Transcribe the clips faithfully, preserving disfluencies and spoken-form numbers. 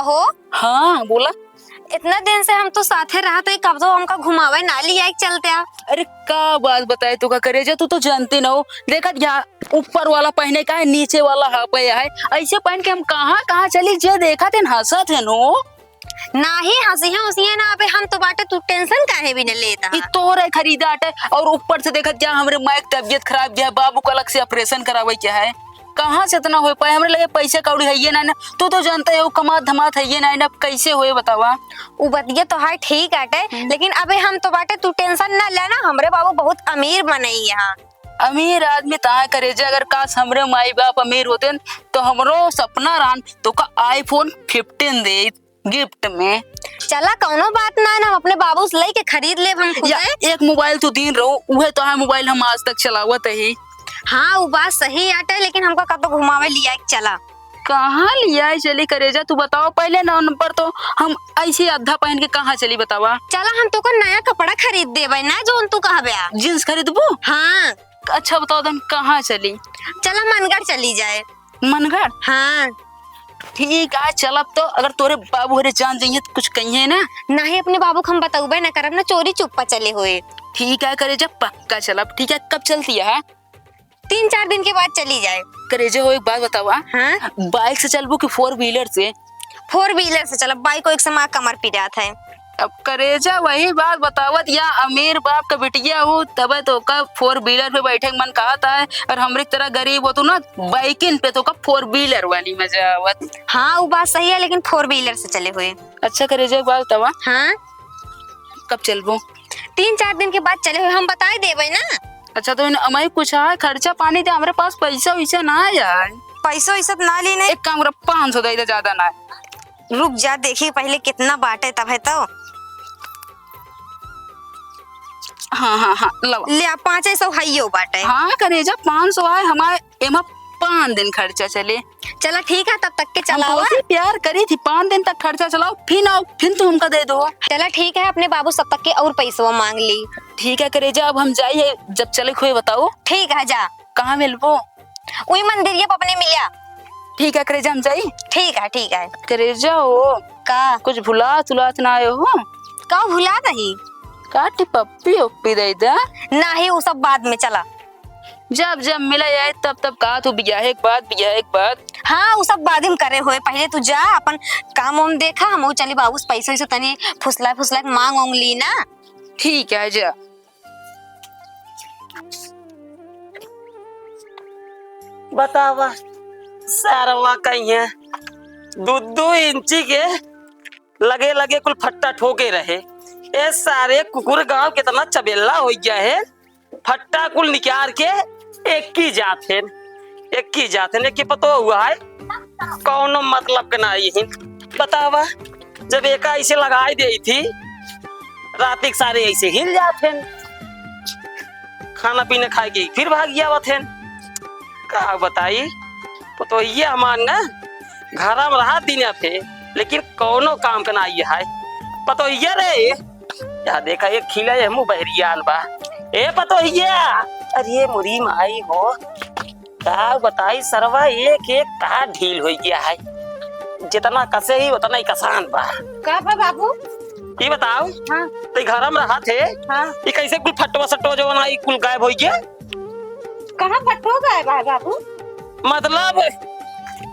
हो? हाँ, बोला। इतना दिन से हम तो साथे रहत है, कब तो हमका घुमावे ना लिया एक चलत्या। अरे का बात बताए तोका करेजा, तू तो जानते ना हो। देखत या ऊपर वाला पहने का है, नीचे वाला हाफे है, ऐसे पहन के हम कहाँ कहाँ चली, जे देखत है हंसत है नो। नाही हंसिया उसिया ना, अबे हम तो बाटे, तू tension काहे भी न लेता ई है। तोरे खरीदा आटे, और ऊपर से देखत क्या हमरे माई के तबियत खराब क्या है, बाबू का अलग से operation करावे क्या है, कहाँ से इतना हो पाए? हमरे लगे पैसा कौड़ी है ये ना, ना। तू तो जानते हो कमात धमात है ये ना, ना, कैसे होए बतावा? उ बतिया तो है ठीक आटे, हम्म। लेकिन अबे हम तो बाटे, तू tension ना लेना, हमरे बाबू बहुत अमीर बनई यहाँ। अमीर आदमी तहाँ करेजा, अगर काश हमरे माई बाप अमीर होते न, तो हमरो सपना रहन तोका iPhone fifteen दे gift में। चला, कौनो बात ना, हम अपने बाबू से लेके खरीद लेब हम खुदे। या एक mobile तू दीन रहो, उहे तो है mobile हम आज तक चलावत ही। हाँ, उ बात सही आटे, लेकिन हमका कब घुमावे लिया के चला। कहाँ लिया चली करेजा, तू बताओ पहले ना, नंबर तो हम ऐसे आधा पहन के कहाँ चली बतावा? चला, हम तोका नया कपड़ा खरीद देबे ना, जोन तू कहबे। Jeans खरीदबू? हाँ। अच्छा बताओ तन कहाँ चली? चला, मनगढ़ चली जाए। मनगढ़? हाँ। ठीक है, चलब तो। अगर तोरे बाबू हरे जान जाइए तो कुछ कहिए ना। नाही, अपने बाबू के हम बतौबे ना करब ना, चोरी चुप्पा चले होए। ठीक है करेजा, पक्का चलब। ठीक है, कब चलती है? तीन चार दिन के बाद चली जाए। करेजा हो, एक बात बतावा। हाँ? Bike से चलबू कि four wheeler से? Four wheeler से चलब, bike को एक समय कमर पिरात है। अब करेजा वही बात बतावत, या अमीर बाप का बिटिया हो, तबे तो का four wheeler पे बैठे के मन कहत है, और हमरी तरह गरीब हो तू ना, बाइकिन पे तो का four wheeler वाली मजा आवत। हाँ, उ बात सही है, लेकिन four wheeler से चले हुए। अच्छा करेजा, एक बात बतावा। हाँ? कब चलबो? तीन चार दिन के बाद चले हुए, हम बताई देबे ना। अच्छा, तो इन अमाई कुछ है, खर्चा पानी दे, हमरे पास पैसा वैसा ना है। पैसा वैसा तो ना ली नहीं। एक काम करो, पाँच सौ दे दे, ज्यादा ना। रुक जा, देखी पहले कितना बाटे तब है तो। हाँ, हाँ, हाँ, लवा। ले आ, पाँचे सौ हइयो बाटे। हाँ, करेजा, पाँच सौ आए, हमारे एमा पाँच दिन खर्चा चले। चला ठीक है, तब तक के हम चलावा। तोसे प्यार करी थी, पाँच दिन तक खर्चा चलाओ, फिर आओ, फिर तू हमका दे दो। चला ठीक है, अपने बाबू सब तक के और पैसवा मांग ली। ठीक है करेजा, अब हम जाई है, जब चले हुए बताओ। ठीक है, जा। कहाँ मिलबो? उही मंदिरिया पे अपने मिलिया। ठीक है करेजा, हम जाई। ठीक है, ठीक है। करेजा हो, का? कुछ भुलात उलात ना आयो हो? का भुला दही? का टिपप्पी उप्पी दे दे? नाही, उ सब बाद में, चला। जब जब मिला जाए तब तब कहा तू बियाहे के बाद, बियाहे के बाद। हाँ, उ सब बाद में करे होए, पहले तू जा अपन काम वाम देखा, हम चली बाबू से पैसा वैसा तनी फुसला फुसला के मांग वांग ली ना। ठीक है, जा। बतावा, सरवा कहिया दू दू इंची के लगे लगे कुल फट्टा ठोके रहे। ए सारे कुकुर गांव कितना चबेला होइ गया है, फट्टा कुल निकार के एक ही जात है, एक ही जात है, एक ही पतो हुआ है, कौनो मतलब के ना आई है। बतावा, जब एका ऐसे लगाई देई थी, राती के सारे ऐसे हिल जात हैं, खाना पीना खाए के फिर भाग आवत हैं। का बताई, पतोहिया हमार ना घरा में रहा दिन पे, लेकिन कौनो काम के ना आई है। पतोहिया रे, या देखा एक खिला ये मुंह बहरियान बा। ए पतोहिया, अरे मोरी माई हो, का बताई सरवा, एक एक का ढील होइ गया है, जितना कसे ही उतना ही कसान बा। का बा बाबू? ई बताओ, हाँ। ते घर में रहत है, हाँ। ई कैसे कुल फटवा सटवा जवन आई कुल गायब होइ गया? कहाँ फटवा गायब है बाबू? मतलब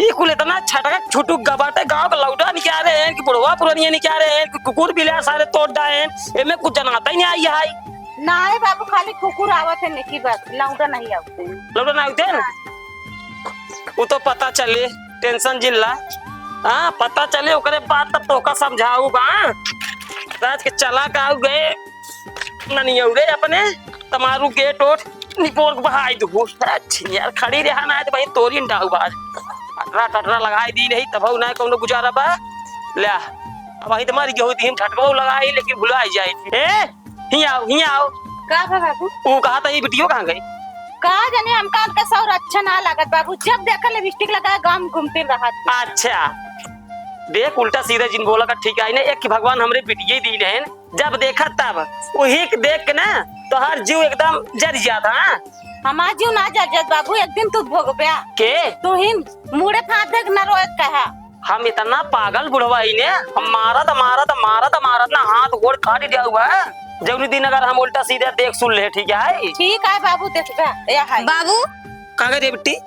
ई कुल इतना छटक छुटुक गबाटे, गाँव के लौटा निकाले हैं कि बुढ़वा पुरनिया निकाले हैं कि कुकुर बिलार सारे तोड़ डाए हैं, एमे कुछ जनाता ही नहीं आई है। नाही बाबू, खाली कुकुर आवत है नेकी बस, लौटा नहीं आवते हैं। लौटा ना आवते हैं? ना। वो तो पता चले, tension जिन ला। हाँ, पता चले ओकरे बाद तब तोका समझाऊ बा। रात के चला का आऊ गए, ननियौरे अपने, तमारू गेट ओट निपोर के बहाई दुबू। अच्छी यार, खड़ी रहा ना, तो भाई तोरी न डाऊ बार। टटरा टटरा लगाई दी नहीं, तब ना कौनो गुजारा बा। ले, अब वही तुम्हारी गेहूं दी हम ठटकवा लगाई, लेकिन भुलाई जाए। ए, हियाँ आओ, हियाँ आओ। का बा बाबू? ऊ कहा था, ये बिटियो कहाँ गई? का जाने, हमका उनका सौर अच्छा ना लागत बाबू, जब देखा लिपस्टिक लगा गांव में घूमते रहत। अच्छा, देख उल्टा सीधा जिन बोला का ठीक है ना, एक कि भगवान हमरे बिटिये दीन है, जब देखा तब वही के देख के ना तोहार जीव एकदम जर जात। हाँ, हमार जीव ना जर जात बाबू, एक दिन तू भोगब्या। के? तू ही मुड़े फांदे के ना रोए कहा। हम इतना पागल बुढ़वा ही ने, हम मारत, मारत, मारत, मारत ना हाथ गोड़ काट दिया हुआ है। जौनी दिन अगर हम उल्टा सीधा देख सुन ले, ठीक है? ठीक है बाबू, देखबे, या है। बाबू। कहाँ गए रे बिट्टी?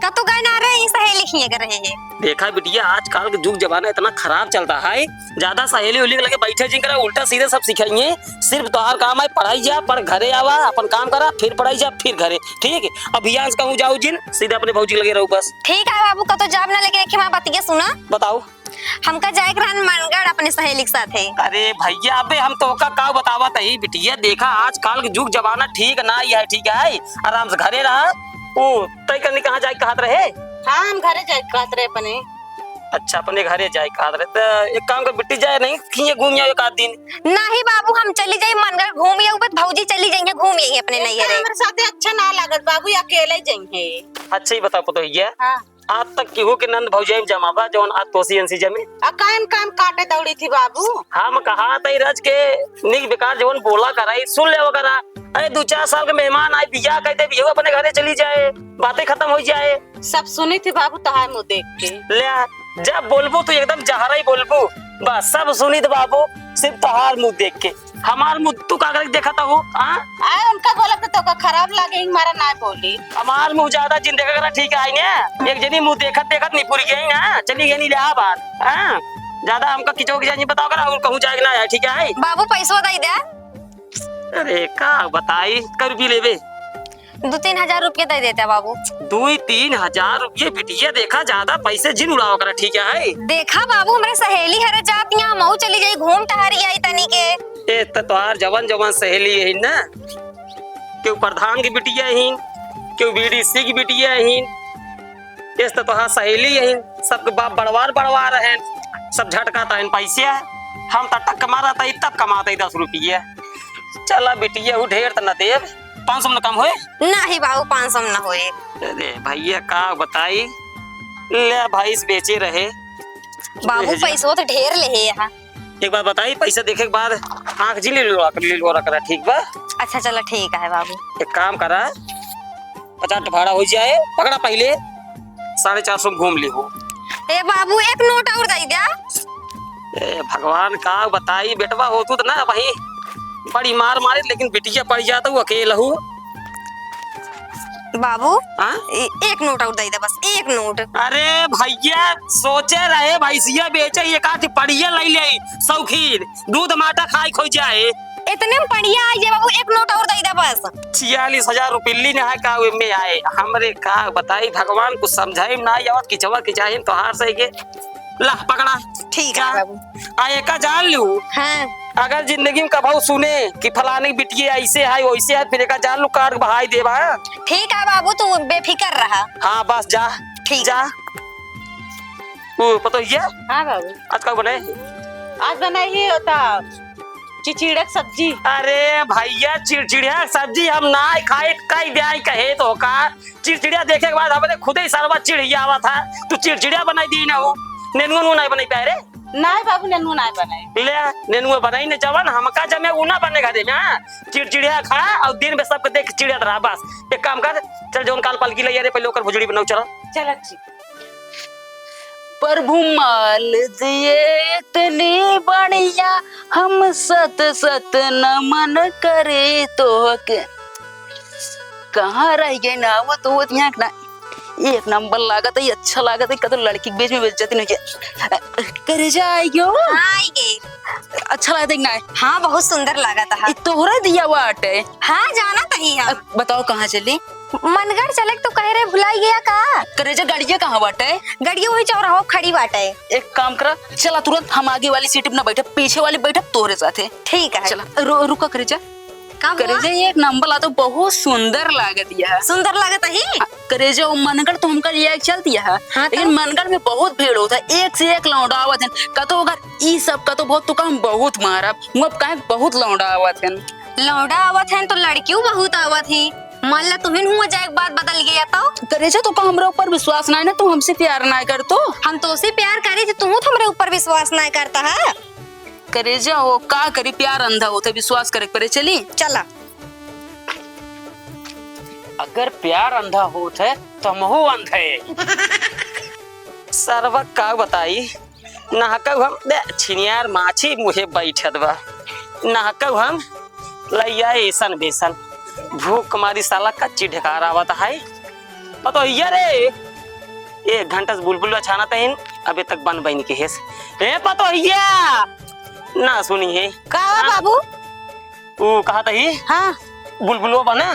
कतौ गए ना रहे, ई सहेली खिए के रहे हैं। देखा बिटिया, आजकल के जुग जमाना इतना खराब चलता है, ज्यादा सहेली उहेली के लगे बैठे जिन करा, उल्टा सीधे सब सिखाइए। सिर्फ तोहार काम है, पढ़ाई जा, पढ़ घरे आवा, अपन काम करा, फिर पढ़ाई जा, फिर घरे, ठीक? अभियान से कहूँ जाऊ जिन, सीधे अपने भौजी के लगे रहू बस। ठीक है बाबू, कतौ जाब ना, लेकिन एक हमार बतिया सुना। बताओ। हमका जाए के रहन मनगढ़ अपने सहेली के साथे। अरे भैया, अबे हम तोका का बतावत ही बिटिया, देखा आजकल के जुग जमाना ठीक ना ही है, ठीक है? आराम से घरे रहा। ओ, तय करनी कहाँ जाए के कहत रहे? हाँ, हम घरे जाए के कहत रहे अपने। अच्छा, अपने घरे जाए के कहत रहे। त एक काम कर बिट्टी, जाए नहीं, खिए घूम आओ एक आध दिन। नहीं बाबू, हम चली जाई मनगढ़ घूम आऊ, बस भौजी चली जाइए घूम आई अपने नैहरे। हमरे साथे अच्छा ना लागत बाबू, अकेले जाइए। अच्छा ही बताओ पतोहिया। हाँ। आज तक केहू के नंद भौजाई में जमा बा, जवन आज तोसी अंसी जमे? आ कायन काम काटे दौड़ी थी बाबू? हम कहा तई रज के नीक बेकार जवन बोला करा, ई सुन लेवा करा। अरे दू चार साल के मेहमान आए, बियाह कह दे, बियाह अपने घरे चली जाए, बातें खत्म हो जाए। सब सुनी थी बाबू तहार मुँह देख के। ले आ, जब बोलबू तू एकदम जहरा ही बोलबू, बस सब सुनी थी बाबू, सिर्फ तहार मुँह देख के। हमार मुँह तू का करके देखत हो, हाँ? आए, उनका बोलब तो तोका खराब लागे, हमारा ना बोली। हमार मुँह ज्यादा जिन देखा करा, ठीक है, आई ने? एक जनी मुँह देखत देखत निपुर गई ना, चली गई इलाहाबाद, हाँ? ज्यादा हमका किचो के जानी बताओ करा, और कहूँ जाए के ना है, ठीक है? बाबू, पैसवा दे दे। अरे, का बताई, कर भी लेबे। दो तीन हजार रुपये दे देते बाबू। दो तीन हजार रुपये बिटिया, देखा, ज्यादा पैसे जिन उड़ावा करा, ठीक है? देखा बाबू, हमरे सहेली हरे जात यहाँ, मऊ चली जाई, घूम टहरी आई तनी के। ए, त तोहार जवन जवन सहेली है ना, केहू प्रधान की बिटिया ही, केहू बीडीसी की बिटिया ही, ये त तोहार सहेली ही, सबके बाप बड़वार बड़वार हैं, सब झटका तहन पैसे। हम त टक मारा तई तब कमाते दस रुपये। चला बिटिया, हूँ ढेर त न देब, पाँच सौ में कम होए? नहीं बाबू, पाँच सौ में ना होए। अरे भैया का बताई, ले भैंस बेचे रहे। बाबू, ले जा। पैसो तो ढेर ले है यहाँ। एक बात बताई, पैसा देखे के बाद आँख जी ले लो, ले लो रख रहा, ठीक बा? अच्छा चला, ठीक है बाबू। एक काम करा, पचास भाड़ा हो जाए, पकड़ा पहले, साढ़े चार सौ में घूम ली हो। ए बाबू, एक नोट और दे दे। ए भगवान, का बताई, बेटवा होतू त ना वही बड़ी मार मारे, लेकिन बिटिया पड़ जाता हूँ अकेल हूँ। बाबू, हाँ? ए-, एक नोट और दे दे, बस एक नोट। अरे भैया, सोचे रहे भैंसिया बेचे, एक आध पड़िया ले ले, शौकीन, दूध माटा खाए खो जाए। इतने में पड़िया आ जाए बाबू, एक नोट और दे दे बस। छियालीस हजार रुपये ली ना है का, वे में आए। हमरे का बताई भगवान, कुछ समझाई ना आवत, किचवा किचाहिन तोहार से के। ला, पकड़ा। ठीक है जा। बाबू। आ, एका जान लू। हाँ। अगर जिंदगी में कभू सुने कि फलाने की बिटिया ऐसे है, वैसे है, फिर एका जान लू, काट के बहाई देबा। ठीक है बाबू, तू बेफिकर रहा। हाँ, बस जा। ठीक। जा। ओ, पता है? हाँ बाबू। आज का बने? आज बनाई ही होता चिचिड़क सब्जी। अरे भैया, चिड़चिड़िया सब्जी हम ना खाए, कई ब्याह कहे तो का? चिड़चिड़िया देखे के बाद हमरे खुदे ही सरवा चिढ़िया आवा था, तू चिड़चिड़िया बनाई दी ना हो, नेनुआ नू नहीं बनाई पाए रे। नहीं बाबू, नेनुआ नहीं बनाई। ले, नेनुआ बनाई ने जवन हमका जमे उ ना बने घरे में, हाँ? चिड़चिड़िया खा और दिन में सबके देख चिड़िया रहा बस। एक काम कर, चल जौन काल पालकी ले आ रे, पहले ओकर भुजड़ी बनाओ, चल। चल अच्छी। प्रभु माल दिए इतनी बढ़िया, हम सत सत नमन करे तोहके। कहाँ रह गए ना वो तो, वो यहाँ ना। एक नंबर लागत है, अच्छा लागत है, कतो लड़की के बीच में बेइज्जती नहीं किया। करेजा आई गयो। हाँ, आई गई। अच्छा लागत है कि ना? हाँ, बहुत सुंदर लागत है। ई तोहरा दिया बाटे। हाँ, जाना तही हम। अब बताओ कहाँ चली? मनगढ़ चले के तो कह रहे, भुलाई गया का? करेजा, गाड़िया कहाँ बाटे? गाड़िया वही चौराहा खड़ी बाटे। एक काम करा, चला तुरंत हम आगे वाली सीट पे ना बैठे, पीछे वाली बैठे तोहरे साथे। ठीक है। चला, रु-, रुका करेजा। का हुआ? करेजा, ये एक नंबर ला तो बहुत सुंदर लागत यह। सुंदर लागत ही? हाँ, करेजा, वो मनगढ़ तो हमका लिया के चल दिया है, हाँ, तो? लेकिन मनगढ़ में बहुत भीड़ होता है, एक से एक लौंडा आवत हैं। कतो अगर ई सब कतो बहुत तो हम बहुत मारब, मुँह अब काहे बहुत लौंडा आवत हैं। लौंडा आवत हैं तो लड़कियों बहुत आवत ही। मान ला तुहिन हुआ जाए के बाद बदल गया तो? करेजा, तो का हमरा ऊपर विश्वास ना है ना, तू हमसे प्यार ना कर तो? हम तो उसे प्यार करी थी, तू तो हमरे ऊपर विश्वास ना करता है। करेजा हो, का करी, प्यार अंधा होत है, विश्वास करे के पड़े। चली? चला। अगर प्यार अंधा होत है, तो हमहू अंधे। सरवा का बताई, नहकऊ हम, दे, छिनियार माछी मुहे बैठत बा। नहकऊ हम, लइया एसन बेसन। भूख मारी साला कच्ची ढेकार आवत है। पतोहिया रे, एक घंटा से बुलबुल छानत हइन, अबे तक बन बन के हेस। ए पतोहिया, ना सुनी है। का हुआ हाँ? बाबू? ऊ कहत ही, हाँ। बुलबुलो बना।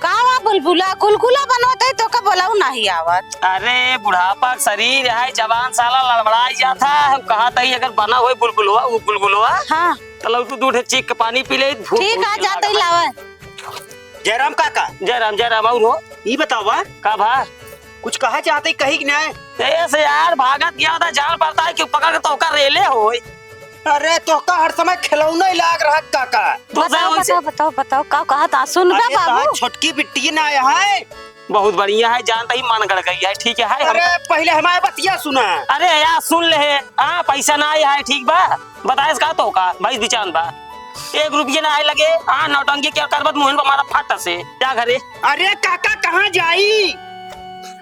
का हुआ बुलबुला? गुलगुला बनवत है तो का बोलाऊ नाही आवत। अरे बुढ़ापा के शरीर है, जवान साला लड़बड़ाई जात है। हम कहत ही अगर बना होई बुलबुलवा, ऊ गुलगुलवा, हाँ। तो लऊ तू दू ठे चीख के पानी पी ले, भूख ठीक भूख आ के जात ही लागत है। लावा। जयराम काका। जयराम, जयराम, और हो? ई बतावा। का भा? कुछ कहा चाहते, कही कि नहीं? ऐसे यार, भागत गया था, जान पड़ता है कि पकड़ के तोहका रेले होई। अरे, तोहका हर समय खिलौना ही लाग रहा, काका। तो बताओ, सही से बताओ, बताओ, बताओ, का कहा था? सुन बे अरे, बाबू। तोहार छोटकी बिट्टी ना आया है। बहुत बढ़िया है, जानता ही मन गड़ गई है, ठीक है, है, हम अरे, पहले हमारे बतिया सुना। अरे यार, सुन ले, हाँ, पैसा ना आया है, ठीक बा? बताइस का तो का, भाई बिचान बा। एक रुपये ना आए लगे, हाँ, नौटंकी क्या करबत, मुहन पर मारा फाटा से, जा घरे। अरे काका, कहाँ जाई?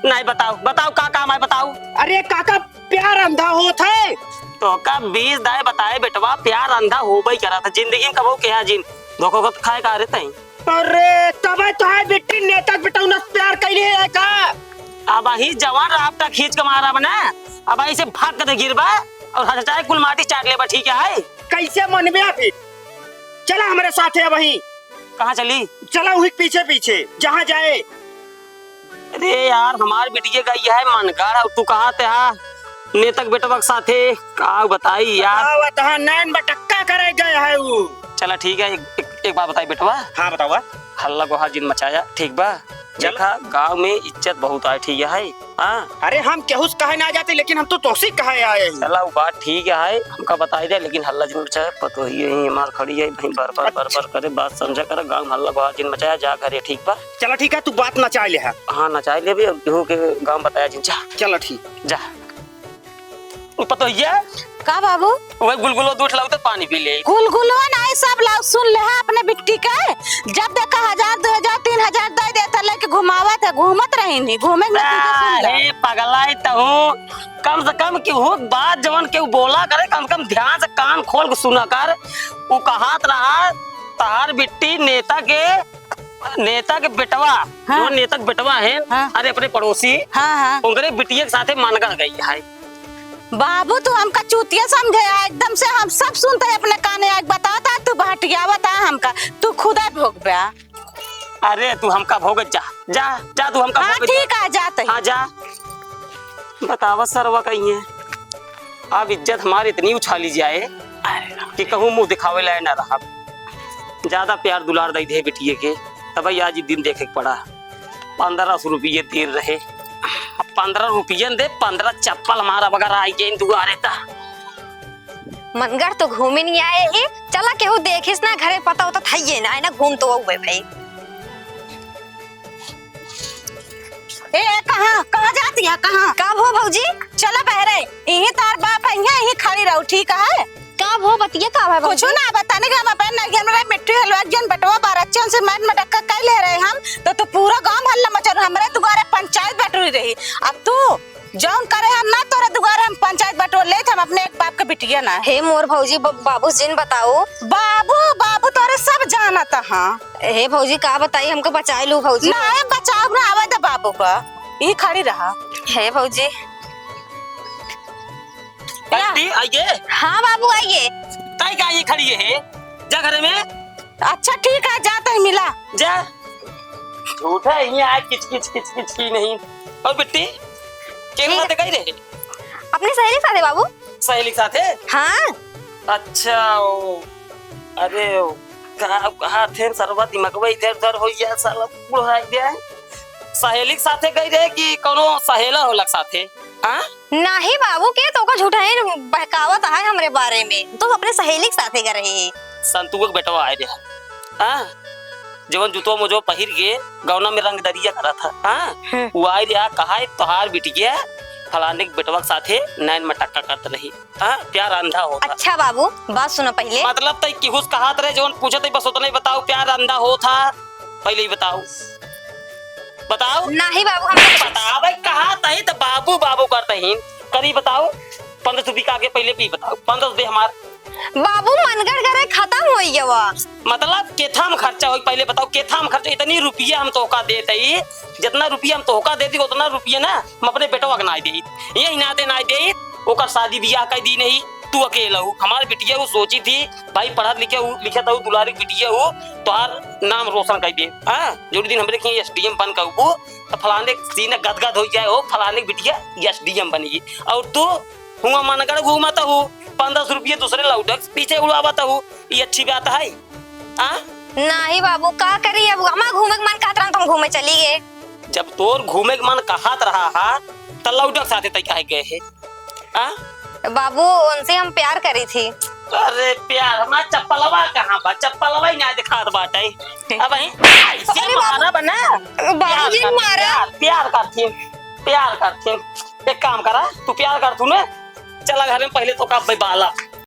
नहीं बताओ, बताओ का काम है, बताओ। अरे काका, प्यार अंधा होत है। तो का बीस दाए बताए बेटवा, प्यार अंधा होबे करा था, जिंदगी में कबो क्या जिन धोखा खाए का रे तई। अरे, तबे तोहार बिट्टी नेता के बेटौना से प्यार कइले है का? अब अही जवान राफ्टा खींच के मारब ना, अब अही से भाग के गिरबा और हचटाए कुल माटी चाट लेबा, ठीक है? कैसे मनबे फिर? चला हमरे साथे अब अही। कहाँ चली? चला वही पीछे पीछे, जहाँ जाए। अरे यार, हमार बिटिया का यह है मनगढ़, और तू कहाँ ते हा? नेतक बेटवा के साथे, का बताई यार। बतावा, तहाँ नैन बटक्का करे गए है ऊ। चला ठीक है, एक, एक, एक बात बताई बेटवा। हाँ, बतावा। हल्ला गोहा जिन मचाया, ठीक बा? चल। देखा, गाँव में इज्जत बहुत आए, ठीक है? हाँ। अरे, हम केहू से कहे ना जाते, लेकिन हम तो तोसी कहे आए हैं। चला, वो बात ठीक है, हमका बताई दे, लेकिन हल्ला जिन मचाया, पतोहिए ही हमार खड़ी है, भाई, बर, बर, बर, अच्छा। बर करे, बात समझा कर, गाँव में हल्ला गोहा जिन मचाया, जा घरे, ठीक बा? चला, ठीक है, तू बात नचाई ले है। हाँ, नचाई ले भी, अब केहू के गाँव बताया जिन, जा। चला, ठीक। जा। उ पतोहिया। का बाबू? वही गुलगुलो दूठ लाऊ तो पानी पी ले। गुलगुलो ना, ये सब लाऊ, सुन ले, हाँ, अपने बिट्टी के। जब देखा हजार, दो हजार, तीन हजार दे देता, लेके घुमावत है, घूमत रही नहीं, घूमे में तुझे सुन ले। अरे पगलाई तहूँ, कम से कम केहू बात जवन केहू बोला करे, कम से कम ध्यान से कान खोल के सुना कर। उ कहत रहा, तहार बिट्टी नेता के नेता के बेटवा, हाँ। जो नेता के बेटवा है, हाँ। अरे अपने पड़ोसी, हाँ, हाँ। उनकरे बिटिया के साथे मनगढ़ गई है। बाबू, तू हमका चूतिया समझे है, एकदम से हम सब सुनते हैं अपने काने, आज बताता है, तू बहटियावत है हमका, तू खुदा भोगबे। अरे तू हमका भोगत जा, जा, जा तू हमका हाँ, भोगत जा। ठीक है, जाते हैं। हाँ, जा। बतावा सरवा कहीं है, अब इज्जत हमारी इतनी उछाली जाए कि कहूँ मुँह दिखावे लाए ना रहा। ज्यादा प्यार दुलार दई दे बिटिये के, तब आज ई दिन देखे के पड़ा। पन्द्रह सौ रुपये देर रहे, अब पन्द्रह रुपये दे, पन्द्रह चप्पल हमारा बगैर आई गई दुआरे ता। मनगढ़ तो घूमे नहीं आए ही, चला केहू देखिस ना घरे, पता होता था ये ना, ना घूम तो हुए भाई। ए, ए, कहाँ, कहाँ जाती है, कहाँ? का भो भौजी? चला बहरे, इही तार बाप है, यहाँ इही खड़ी रहो, ठीक है? का भो बतिया का भा भौजी? कुछ ना, बताने के हम अपन नैहर में रहे, मिट्टी हलवा के जन बटवा बारह चन से मार मटक्का कर ले रहे हम, तो तू पूरा गांव हल्ला मचा रहे, हमरे दुआरे पंचायत बटोरी रही। अब तू जौन करे हम ना तोरे दुआरे हम पंचायत बटोर लेत, हम अपने एक बाप के बिटिया ना। हे मोर भौजी, ब-, बाबू जिन बताओ। बाबू, बाबू तोरे सब जानत हाँ। हे भौजी, का बताई, हमको बचाए लू भौजी। ना, ए, बचाओ ना, आवे दे बाबू का। ई खड़ी रहा। हे भौजी। या। आंटी, आइए। हाँ बाबू, आइए। ताई का ये खड़ी है? जा घर में। अच्छा ठीक है, जा तई मिला। जा। झूठा है, यहाँ आए किच किच किच किच की नहीं। और बिट्टी, के ठीक। साथे गई रहे? अपने सहेली साथे बाबू। सहेली साथे? हाँ। अच्छा, ओ, अरे, ओ, कहा, कहा थे सरवा दिमागवा इधर उधर हो गया, साला बुढ़ा गया है। सहेली के साथे गई रहे कि कोनो सहेला होला के साथे? हाँ? नाही बाबू, के तो का झूठा ही बहकावत है हमरे बारे में। तो अपने सहेली के साथे गए रहे। संतुआ के बेटवा आए रहे। हाँ? जवन जुतवा मोजवा पहिर के गौना में रंग दरिया करा था। हाँ? हम्म। वो आए रहा, कहा, "एक तोहार बिटिया फलाने के बेटवा के साथे नैन मटक्का करत रही।" हाँ, प्यार अंधा होता। अच्छा बाबू, बात सुनो पहले। मतलब तई केहू से कहात रहे, जौन पूछत है बस उतना ही बताओ, प्यार अंधा होता? पहले ही बताओ, बताओ। नहीं बाबू, हम बतावे कहा तही तो बाबू बाबू करते ही। करी बताओ, पन्द्रह सौ बिका के पहिले भी बताओ, पन्द्रह सौ दे हमार। बाबू, मनगढ़ गरे खतम होइ गवा। मतलब, केथा म खर्चा होई, पहिले बताओ, केथा म खर्चा? इतनी रुपया हम तोहका देत हई, जितना रुपया हम तोहका देत हई, उतना रुपया ना हम अपने बेटवा के नाई देई। यही नाते नाई देई, ओकर शादी बियाह कई दी नहीं, तू अकेला हू। हमार बिटिया उ सोची थी, भाई पढ़त लिखे हू, लिखत हू, दुलारी बिटिया हू, तोहार नाम रोशन कई दे। हाँ, जरूर दिन हमरे के एसडीएम बन कहबू, तो फलाने सीने गदगद होइ जाए हो, फलाने बिटिया एसडीएम बनी। और तू हुआ मनगढ़ घूमत हू, पन्द्रह सौ रुपये दूसरे लौटक पीछे उड़ावत हू, ये अच्छी बात है? आ? नाही बाबू, का करी अब, हमार घूमे के मन कहत रहन तो हम घूमे चली गए। जब तोर घूमे के मन कहत रहा हा, त लौटक साथे तई काहे गए है? आ? बाबू, उनसे हम प्यार करी थी। अरे प्यार, हमार चप्पलवा कहाँ बा? चप्पलवा ही ना दिखात बाटे। अब ही ऐसे अरे बाबू, मारब ना। बाबूजी प्यार कर, मारा। प्यार, प्यार करथिन, प्यार करथिन। एक काम करा, तू प्यार करथू ना, चला घर में पहिले तोका बेबाला।